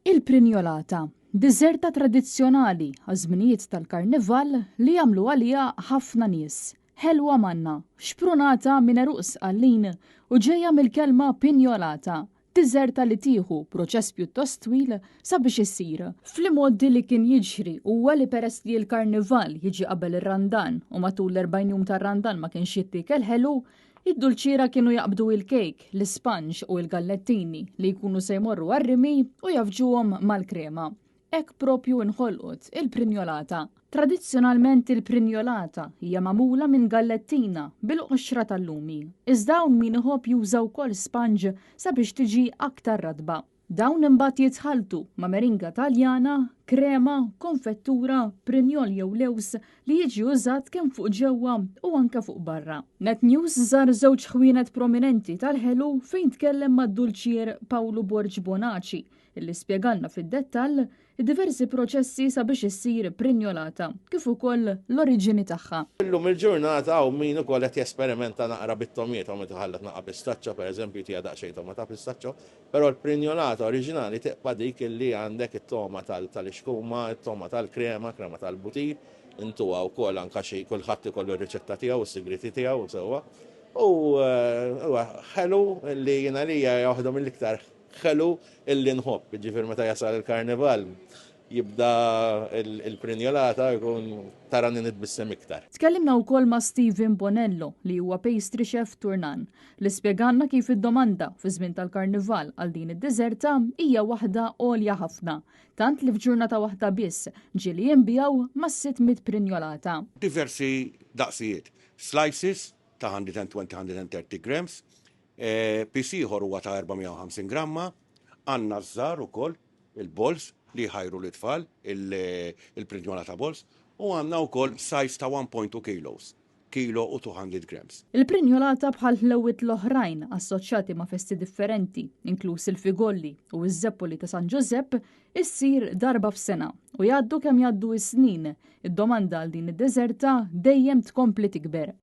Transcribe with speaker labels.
Speaker 1: Il-prinjolata, diżerta tradizzjonali għaż-żminijiet tal-Karnival li jagħmlu għaliha ħafna nies. Ħelwa manna, xprunata minn għeruq Sqallin u ġejja mill-kelma pinjolata, diżerta li tieħu proċess pjuttost twil sabiex issir. Fl-imgħoddi li kien jiġri huwa li peress li l-Karnival jiġi qabel ir-Randan u matul l-40 jum tar-Randan ma kienx jittiekel ħelu, Id-dulċiera kienu jaqbdu il-kejk, l-ispanġ u l-gallettini li jkunu se jmorru għar-rimi u jgħaffġuhom mal-krema. Hekk propju inħolqot il-prinjolata. Tradizzjonalment il-prinjolata hija magħmula minn gallettina bil-qoxra tal-lumi, iżda hawn min iħobb juża wkoll spanġ sabiex tiġi aktar ratba. Dawn imbagħad jitħalltu ma' meringa Taljana, krema, konfettura, prinjol jew lewż li jiġi użat kemm fuq ġewwa u anke fuq barra. Net News żar żewġ ħwienet prominenti tal-ħelu fejn tkellem mad-dulċier Pawlu Borg Bonaci illi spjegalna fid-dettall id-diversi proċessi sabiex issir prinjolata kif ukoll l-oriġini tagħha.
Speaker 2: Illum il-ġurnata hawn min ukoll qed jesperimenta naqra bit-tomiet, hawn min iħallat naqra pistaċċo pereżempju jtiha daqsxejn togħma ta' pistaċċo, Però l-prinjolata oriġinali tibqa' dik illi għandek it-togħma tal-ixkuma, it-togħma tal-krema, krema tal-butir, intuha wkoll anke xi kulħadd ikollu r-riċetta tiegħu, is-sigrieti tiegħu sewwa. U huwa ħelu li jien għalija hija waħda mill-iktar ħelu illi nħobb, jiġifieri meta jasal il-karnival jibda il-prinjolata jkun tarani nitbissem iktar.
Speaker 1: Tkellimna wkoll ma' Steven Bonello li huwa pastry chef Turnan li spjegalna kif id-domanda fi żmien tal-Karnival għal din id-diżerta hija waħda għolja ħafna, tant li f'ġurnata waħda biss ġieli jinbiegħu mas-600 prinjolata.
Speaker 3: Diversi daqsijiet, slices ta' 120-130 grams, piece ieħor huwa ta' 450 gramma, għandna ż-żgħar ukoll il-balls li jħajru lit-tfal, il-prinjolata balls, u għandna wkoll size ta' 1.2 kilos, kilo u 200 grams.
Speaker 1: Il-prinjolata bħal ħlewwiet l-oħrajn assoċjati ma' festi differenti, inkluż il-figolli u ż-żeppoli ta' San Ġużepp, issir darba f'sena u jgħaddu kemm jgħaddu s-snin, id-domanda għal din id-deżerta dejjem tkompli tikber.